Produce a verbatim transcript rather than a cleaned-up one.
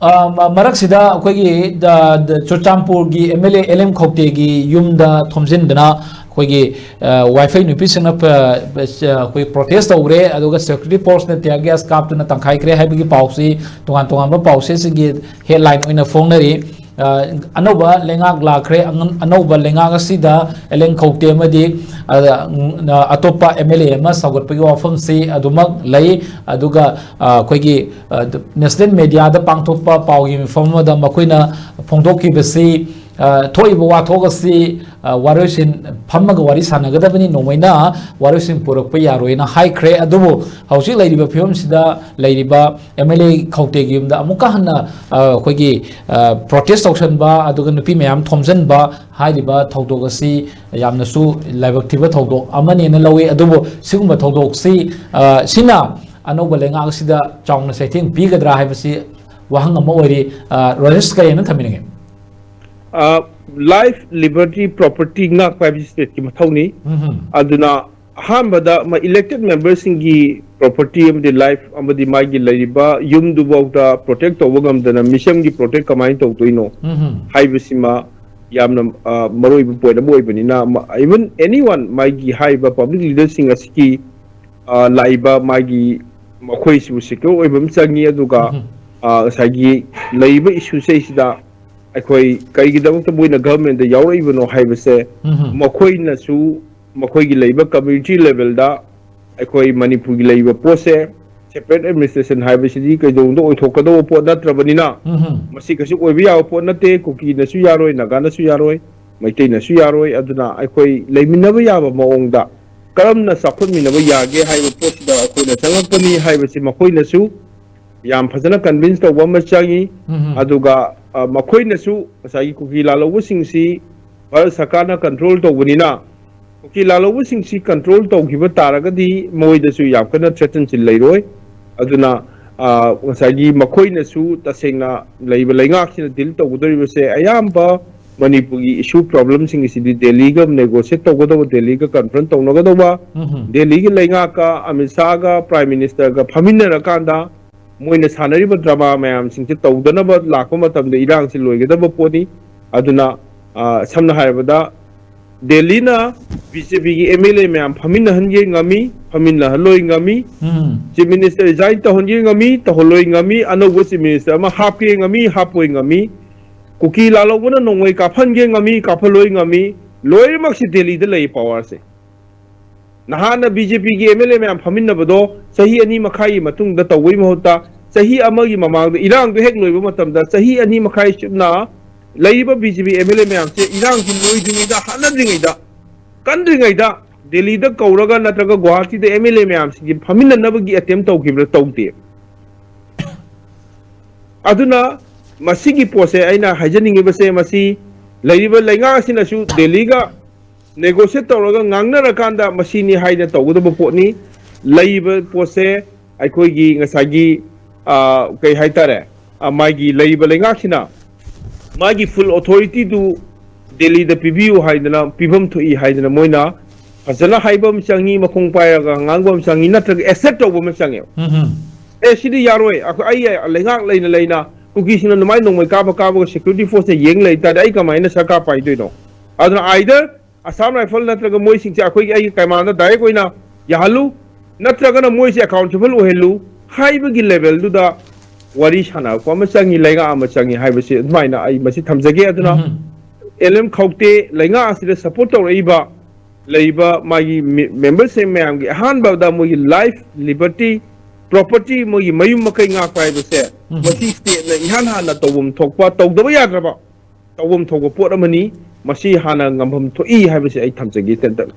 ꯑ, ꯃ-, ꯃꯔꯛꯁꯤꯗ ꯑꯩꯈꯣꯏꯒꯤ, ꯗ-, ꯗ-, ꯆꯨꯔꯆꯥꯟꯄꯨꯔꯒꯤ M L A L M ꯈꯧꯇꯦꯒꯤ ꯌꯨꯝꯗ ꯊꯣꯝꯖꯤꯟꯗꯅ ꯑꯩꯈꯣꯏꯒꯤ, ꯑ, ꯋꯥꯏꯐꯩ ꯅꯨꯄꯤꯁꯤꯡꯅ ꯄ-, ꯄ-, ꯑꯩꯈꯣꯏ protest ꯇꯧꯈ꯭ꯔꯦ, ꯑꯗꯨꯒ security force ꯅ tear gas ꯀꯥꯞꯇꯨꯅ ꯇꯪꯈꯥꯏꯈ꯭ꯔꯦ ꯍꯥꯏꯕꯒꯤ ꯄꯥꯎꯁꯤ ꯇꯣꯉꯥꯟ ꯇꯣꯉꯥꯟꯕ ꯄꯥꯎꯆꯦꯁꯤꯡꯒꯤ headline ꯑꯣꯏꯅ ꯐꯣꯡꯅꯔꯤ꯫ ꯑ, ꯑꯅꯧꯕ ꯂꯩꯉꯥꯛ ꯂꯥꯛꯈ꯭ꯔꯦ, ꯑꯉ-, ꯑꯅꯧꯕ ꯂꯩꯉꯥꯛ ꯑꯁꯤꯗ ꯑꯦꯂꯦꯟ ꯈꯧꯇꯦ ꯑꯃꯗꯤ, ꯑ, ꯎꯝ, ꯑ, ꯑꯇꯣꯞꯄ M L A ꯑꯃ ꯁꯧꯒꯠꯄꯒꯤ ꯋꯥꯐꯝꯁꯤ ꯑꯗꯨꯃꯛ ꯂꯩ꯫ ꯑꯗꯨꯒ, ꯑ, ꯑꯩꯈꯣꯏꯒꯤ, ꯑ, ꯗ-, national media ꯗ ꯄꯥꯡꯊꯣꯛꯄ ꯄꯥꯎꯒꯤ ꯃꯤꯐꯝ ꯑꯃꯗ ꯃꯈꯣꯏꯅ ꯐꯣꯡꯗꯣꯛꯈꯤꯕꯁꯤ, ꯑ, ꯊꯣꯛꯏꯕ ꯋꯥꯊꯣꯛ ꯑꯁꯤ, ꯑ, ꯋꯥꯔꯣꯏꯁꯤꯟ ꯐꯝꯃꯒ ꯋꯥꯔꯤ ꯁꯥꯟꯅꯒꯗꯕꯅꯤ, ꯅꯣꯡꯃꯩꯅ ꯋꯥꯔꯣꯏꯁꯤꯟ ꯄꯨꯔꯛꯄ ꯌꯥꯔꯣꯏꯅ ꯍꯥꯏꯈ꯭ꯔꯦ꯫ ꯑꯗꯨꯕꯨ ꯍꯧꯖꯤꯛ ꯂꯩꯔꯤꯕ ꯐꯤꯕꯝꯁꯤꯗ ꯂꯩꯔꯤꯕ M L A ꯈꯧꯇꯦꯒꯤ ꯌꯨꯝꯗ ꯑꯃꯨꯛꯀ ꯍꯟꯅ, ꯑ, ꯑꯩꯈꯣꯏꯒꯤ, ꯑ, protest ꯇꯧꯁꯟꯕ, ꯑꯗꯨꯒ ꯅꯨꯄꯤ ꯃꯌꯥꯝ ꯊꯣꯝꯖꯤꯟꯕ ꯍꯥꯏꯔꯤꯕ ꯊꯧꯗꯣꯛ ꯑꯁꯤ ꯌꯥꯝꯅꯁꯨ ꯂꯥꯏꯕꯛ ꯊꯤꯕ ꯊꯧꯗꯣꯛ ꯑꯃꯅꯦꯅ ꯂꯧꯏ꯫ ꯑꯗꯨꯕꯨ ꯁꯤꯒꯨꯝꯕ ꯊꯧꯗꯣꯛꯁꯤ, ꯑ, ꯁꯤꯅ ꯑꯅꯧꯕ ꯂꯩꯉꯥꯛ ꯑꯁꯤꯗ ꯆꯥꯎꯅ ꯆꯩꯊꯦꯡ ꯄꯤꯒꯗ꯭ꯔꯥ ꯍꯥꯏꯕꯁꯤ ꯋꯥꯍꯪ ꯑꯃ ꯑꯣꯏꯔꯤ꯫ ꯑ, ꯔꯣꯖꯦꯁ, ꯀꯔꯤ ꯍꯥꯏꯅ ꯊꯝꯕꯤꯅꯤꯡꯉꯤ? ꯑ, life, liberty, property ꯉꯥꯛꯄ ꯍꯥꯏꯕꯁꯤ state ꯀꯤ ꯃꯊꯧꯅꯤ꯫ ꯎꯝꯍꯨꯝ꯫ ꯑꯗꯨꯅ ꯑꯍꯥꯟꯕꯗ ꯃ-, elected member ꯁꯤꯡꯒꯤ property ꯑꯃꯗꯤ life ꯑꯃꯗꯤ ꯃꯥꯒꯤ ꯂꯩꯔꯤꯕ ꯌꯨꯝꯗꯨꯐꯥꯎꯗ protect ꯇꯧꯕ ꯉꯝꯗꯅ ꯃꯤꯆꯝꯒꯤ protect ꯀꯃꯥꯏꯅ ꯇꯧꯗꯣꯏꯅꯣ ꯎꯝꯍꯨꯝ꯫ ꯍꯥꯏꯕꯁꯤꯃ ꯌꯥꯝꯅ, ꯑ, ꯃꯔꯨꯑꯣꯏꯕ point ꯑꯃ ꯑꯣꯏꯕꯅꯤꯅ, ꯃ-, even anyone ꯃꯥꯒꯤ ꯍꯥꯏꯔꯤꯕ public leader ꯁꯤꯡ ꯑꯁꯤꯒꯤ, ꯑ, ꯂꯥꯛꯏꯕ ꯃꯥꯒꯤ ꯃꯈꯣꯏꯁꯤꯕꯨ secure ꯑꯣꯏꯕ ꯑꯃ ꯆꯪꯉꯤ꯫ ꯑꯗꯨꯒ, ꯎꯝꯍꯨꯝ꯫ ꯑ, ꯉꯁꯥꯏꯒꯤ ꯂꯩꯔꯤꯕ issue ꯁꯤꯗꯩꯁꯤꯗ ꯑꯩꯈꯣꯏ ꯀꯔꯤꯒꯤꯗꯃꯛꯇ ꯃꯣꯏꯅ government ꯇ ꯌꯥꯎꯔꯛꯏꯕꯅꯣ ꯍꯥꯏꯕꯁꯦ ꯎꯝꯍꯨꯝ꯫ ꯃꯈꯣꯏꯅꯁꯨ ꯃꯈꯣꯏꯒꯤ ꯂꯩꯕ community level ꯗ ꯑꯩꯈꯣꯏ ꯃꯅꯤꯄꯨꯔꯒꯤ ꯂꯩꯔꯤꯕ ꯄꯣꯠꯁꯦ separate administration ꯍꯥꯏꯕꯁꯤꯗꯤ ꯀꯩꯗꯧꯅꯨꯡꯗ ꯑꯣꯏꯊꯣꯛꯀꯗꯧꯕ ꯄꯣꯠ ꯅꯠꯇ꯭ꯔꯕꯅꯤꯅ, ꯎꯝꯍꯨꯝ꯫ ꯃꯁꯤ ꯀꯩꯁꯨ ꯑꯣꯏꯕ ꯌꯥꯕ ꯄꯣꯠ ꯅꯠꯇꯦ꯫ ꯀꯨꯀꯤꯅꯁꯨ ꯌꯥꯔꯣꯏ, ꯅꯥꯒꯥꯅꯁꯨ ꯌꯥꯔꯣꯏ, ꯃꯩꯇꯩꯅꯁꯨ ꯌꯥꯔꯣꯏ꯫ ꯑꯗꯨꯅ ꯑꯩꯈꯣꯏ ꯂꯩꯃꯤꯟꯅꯕ ꯌꯥꯕ ꯃꯑꯣꯡꯗ ꯀꯔꯝꯅ ꯆꯥꯎꯈꯠꯃꯤꯟꯅꯕ ꯌꯥꯒꯦ ꯍꯥꯏꯕ ꯄꯣꯠꯁꯤꯗ ꯑꯩꯈꯣꯏꯅ ꯆꯪꯉꯛꯄꯅꯤ ꯍꯥꯏꯕꯁꯤ ꯃꯈꯣꯏꯅꯁꯨ ꯌꯥꯝ ꯐꯖꯅ convince ꯇꯧꯕ ꯑꯃ ꯆꯪꯉꯤ꯫ ꯎꯝꯍꯨꯝ꯫ ꯑꯗꯨꯒ, ꯑ, ꯃꯈꯣꯏꯅꯁꯨ ꯉꯁꯥꯏꯒꯤ ꯀꯨꯀꯤ ꯂꯥꯜꯍꯧꯕꯁꯤꯡꯁꯤ ꯚꯥꯔꯠ ꯁꯔꯀꯥꯔꯅ control ꯇꯧꯕꯅꯤꯅ, ꯀꯨꯀꯤ ꯂꯥꯜꯍꯧꯕꯁꯤꯡꯁꯤ control ꯇꯧꯈꯤꯕ ꯇꯥꯔꯒꯗꯤ ꯃꯣꯏꯗꯁꯨ ꯌꯥꯝ ꯀꯟꯅ threaten ꯁꯤ ꯂꯩꯔꯣꯏ꯫ ꯑꯗꯨꯅ, ꯑ, ꯉꯁꯥꯏꯒꯤ ꯃꯈꯣꯏꯅꯁꯨ ꯇꯁꯦꯡꯅ ꯂꯩꯕ ꯂꯩꯉꯥꯛꯁꯤꯅ deal ꯇꯧꯒꯗꯧꯔꯤꯕꯁꯦ ꯑꯌꯥꯝꯕ ꯃꯅꯤꯄꯨꯔꯒꯤ issue problem ꯁꯤꯡ ꯑꯁꯤꯗꯤ ꯗꯦꯜꯂꯤꯒ negotiate ꯇꯧꯒꯗꯧꯕ, ꯗꯦꯜꯂꯤꯒ conference ꯇꯧꯅꯒꯗꯧꯕ, ꯎꯝꯍꯨꯝ꯫ ꯗꯦꯜꯂꯤꯒꯤ ꯂꯩꯉꯥꯛꯀ ꯑꯃꯤꯠ ꯁꯥꯍꯒ Prime Minister ꯒ ꯐꯝꯃꯤꯟꯅꯔꯀꯥꯟꯗ ꯃꯣꯏꯅ ꯁꯥꯟꯅꯔꯤꯕ ꯗ꯭ꯔꯃꯥ ꯃꯌꯥꯝꯁꯤꯡꯁꯦ ꯇꯧꯗꯅꯕ ꯂꯥꯛꯄ ꯃꯇꯝꯗ ꯏꯔꯥꯡꯁꯤ ꯂꯣꯏꯒꯗꯕ ꯄꯣꯠꯅꯤ꯫ ꯑꯗꯨꯅ, ꯑ, ꯁꯝꯅ ꯍꯥꯏꯔꯕꯗ, ꯗꯦꯜꯂꯤꯅ ꯕꯤ ꯖꯦ ꯄꯤꯒꯤ ꯑꯦꯝ ꯑꯦꯜ ꯑꯦ ꯃꯌꯥꯝ ꯐꯝꯃꯤꯟꯅꯍꯟꯒꯦ ꯉꯝꯃꯤ, ꯐꯝꯃꯤꯟꯅꯍꯜꯂꯣꯏ ꯉꯝꯃꯤ, ꯎꯝ꯫ ꯆꯤꯐ ꯃꯤꯅꯤꯁꯇꯔ ꯔꯤꯖꯥꯏꯟ ꯇꯧꯍꯟꯒꯦ ꯉꯝꯃꯤ, ꯇꯧꯍꯜꯂꯣꯏ ꯉꯝꯃꯤ, ꯑꯅꯧꯕ ꯆꯤꯐ ꯃꯤꯅꯤꯁꯇꯔ ꯑꯃ ꯍꯥꯞꯀꯦ ꯉꯝꯃꯤ, ꯍꯥꯞꯄꯣꯏ ꯉꯝꯃꯤ, ꯀꯨꯀꯤ ꯂꯥꯜꯍꯧꯕꯅ ꯅꯣꯡꯃꯩ ꯀꯥꯞꯍꯟꯒꯦ ꯉꯝꯃꯤ, ꯀꯥꯞꯍꯜꯂꯣꯏ ꯉꯝꯃꯤ, ꯂꯣꯏꯅꯃꯛꯁꯤ ꯗꯦꯜꯂꯤꯗ ꯂꯩ ꯄꯋꯥꯔꯁꯦ꯫ ꯅꯍꯥꯟꯅ ꯕꯤ ꯖꯦ ꯄꯤꯒꯤ ꯑꯦꯝ ꯑꯦꯜ ꯑꯦ ꯃꯌꯥꯝ ꯐꯝꯃꯤꯟꯅꯕꯗꯣ ꯆꯍꯤ ꯑꯅꯤ ꯃꯈꯥꯏꯒꯤ ꯃꯇꯨꯡꯗ ꯇꯧꯕꯒꯤ ꯃꯍꯨꯠꯇ, ꯆꯍꯤ ꯑꯃꯒꯤ ꯃꯃꯥꯡꯗ ꯏꯔꯥꯡꯗꯣ ꯍꯦꯛ ꯂꯣꯏꯕ ꯃꯇꯝꯗ, ꯆꯍꯤ ꯑꯅꯤ ꯃꯈꯥꯏ ꯆꯨꯞꯅ ꯂꯩꯔꯤꯕ B J P M L A ꯃꯌꯥꯝꯁꯦ ꯏꯔꯥꯡꯁꯤ ꯂꯣꯏꯗ꯭ꯔꯤꯉꯩꯗ, ꯍꯥꯠꯅꯗ꯭ꯔꯤꯉꯩꯗ, ꯀꯟꯗ꯭ꯔꯤꯉꯩꯗ ꯗꯦꯜꯂꯤꯗ ꯀꯧꯔꯒ ꯅꯠꯇ꯭ꯔꯒ ꯒꯨꯋꯥꯍꯥꯇꯤꯗ ꯑꯦꯝ ꯑꯦꯜ ꯑꯦ ꯃꯌꯥꯝꯁꯤꯡꯁꯦ ꯐꯝꯃꯤꯟꯅꯅꯕꯒꯤ ꯑꯦꯇꯦꯝ ꯇꯧꯈꯤꯕ꯭ꯔꯥ? ꯇꯧꯗꯦ꯫ ꯑꯗꯨꯅ ꯃꯁꯤꯒꯤ ꯄꯣꯠꯁꯦ ꯑꯩꯅ ꯍꯥꯏꯖꯅꯤꯡꯉꯤꯕꯁꯦ, ꯃꯁꯤ ꯂꯩꯔꯤꯕ ꯂꯩꯉꯥꯛ ꯑꯁꯤꯅꯁꯨ ꯗꯦꯜꯂꯤꯒ ꯅꯦꯒꯣꯁꯤꯌꯦꯠ ꯇꯧꯔꯒ ꯉꯥꯡꯅꯔꯀꯥꯟꯗ ꯃꯁꯤꯅꯤ ꯍꯥꯏꯅ ꯇꯧꯒꯗꯕ ꯄꯣꯠꯅꯤ꯫ ꯂꯩꯔꯤꯕ ꯄꯣꯠꯁꯦ ꯑꯩꯈꯣꯏꯒꯤ ꯉꯁꯥꯏꯒꯤ, ꯑ, ꯀꯩ ꯍꯥꯏꯇꯥꯔꯦ, ꯑ, ꯃꯥꯒꯤ ꯂꯩꯔꯤꯕ ꯂꯩꯉꯥꯛꯁꯤꯅ ꯃꯥꯒꯤ ꯐꯨꯜ ꯑꯣꯊꯣꯔꯤꯇꯤꯗꯨ ꯗꯦꯜꯂꯤꯗ ꯄꯤꯕꯤꯌꯨ ꯍꯥꯏꯗꯅ, ꯄꯤꯐꯝ ꯊꯣꯛꯏ ꯍꯥꯏꯗꯅ ꯃꯣꯏꯅ ꯐꯖꯅ ꯍꯥꯏꯕ ꯑꯃ ꯆꯪꯉꯤ, ꯃꯈꯣꯡ ꯄꯥꯏꯔꯒ ꯉꯥꯡꯕ ꯑꯃ ꯆꯪꯉꯤ, ꯅꯠꯇ꯭ꯔꯒ ꯑꯦꯛꯁꯦꯞ ꯇꯧꯕ ꯑꯃ ꯆꯪꯉꯦꯕ꯫ ꯎꯝ ꯍꯝ꯫ ꯑꯦ, ꯁꯤꯗꯤ ꯌꯥꯔꯣꯏ, ꯑꯩꯈꯣꯏ, ꯑꯩ ꯂꯩꯉꯥꯛ ꯂꯩꯅ ꯂꯩꯅ ꯀꯨꯀꯤꯁꯤꯡꯅ ꯑꯗꯨꯃꯥꯏꯅ ꯅꯣꯡꯃꯩ ꯀꯥꯞꯄ ꯀꯥꯞꯄꯒ ꯁꯦꯀ꯭ꯌꯨꯔꯤꯇꯤ ꯐꯣꯔꯁꯅ ꯌꯦꯡ ꯂꯩ ꯇꯥꯔꯗꯤ ꯑꯩ ꯀꯃꯥꯏꯅ ꯁꯔꯀꯥꯔ ꯄꯥꯏꯗꯣꯏꯅꯣ? ꯑꯗꯨꯅ either Assam Rifle ꯅꯠꯇ꯭ꯔꯒ ꯃꯣꯏꯁꯤꯡꯁꯦ ꯑꯩꯈꯣꯏꯒꯤ, ꯑꯩꯒꯤ ꯀꯃꯥꯟꯗ ꯗꯥꯏꯔꯦꯛ ꯑꯣꯏꯅ ꯌꯥꯍꯜꯂꯨ, ꯅꯠꯇ꯭ꯔꯒꯅ ꯃꯣꯏꯁꯦ ꯑꯦꯀꯥꯎꯟꯇꯦꯕꯜ ꯑꯣꯏꯍꯜꯂꯨ ꯍꯥꯏꯕꯒꯤ ꯂꯦꯚꯦꯜꯗꯨꯗ ꯋꯥꯔꯤ ꯁꯥꯟꯅꯔꯛꯄ ꯑꯃ ꯆꯪꯉꯤ, ꯂꯩꯉꯥꯛ ꯑꯃ ꯆꯪꯉꯤ ꯍꯥꯏꯕꯁꯤ ꯑꯗꯨꯃꯥꯏꯅ ꯑꯩ ꯃꯁꯤ ꯊꯝꯖꯒꯦ꯫ ꯑꯗꯨꯅ ꯎꯝ꯫ ꯑꯦꯜ ꯑꯦꯝ ꯈꯧꯇꯦ ꯂꯩꯉꯥꯛ ꯑꯁꯤꯗ ꯁꯄꯣꯔꯠ ꯇꯧꯔꯛꯏꯕ ꯂꯩꯔꯤꯕ ꯃꯥꯒꯤ ꯃꯤ-, ꯃꯦꯝꯕꯔꯁꯤꯡ ꯃꯌꯥꯝꯒꯤ ꯑꯍꯥꯟꯕꯗ ꯃꯣꯏꯒꯤ ꯂꯥꯏꯐ, ꯂꯤꯕꯔꯇꯤ, ꯄ꯭ꯔꯣꯄꯔꯇꯤ, ꯃꯣꯏꯒꯤ ꯃꯌꯨꯝ ꯃꯀꯩ ꯉꯥꯛꯄ ꯍꯥꯏꯕꯁꯦ ꯎꯝ꯫ ꯃꯁꯤ ꯁ꯭ꯇꯦꯠꯅ ꯏꯍꯥꯟ ꯍꯥꯟꯅ ꯇꯧꯐꯝ ꯊꯣꯛꯄ, ꯇꯧꯗꯕ ꯌꯥꯗ꯭ꯔꯕ ꯇꯧꯐꯝ ꯊꯣꯛꯄ ꯄꯣꯠ ꯑꯃꯅꯤ꯫ ꯃꯁꯤ ꯍꯥꯟꯅ ꯉꯝꯐꯝ ꯊꯣꯛꯏ ꯍꯥꯏꯕꯁꯤ ꯑꯩ ꯊꯝꯖꯒꯦ ꯇꯦꯟꯇꯛꯅ꯫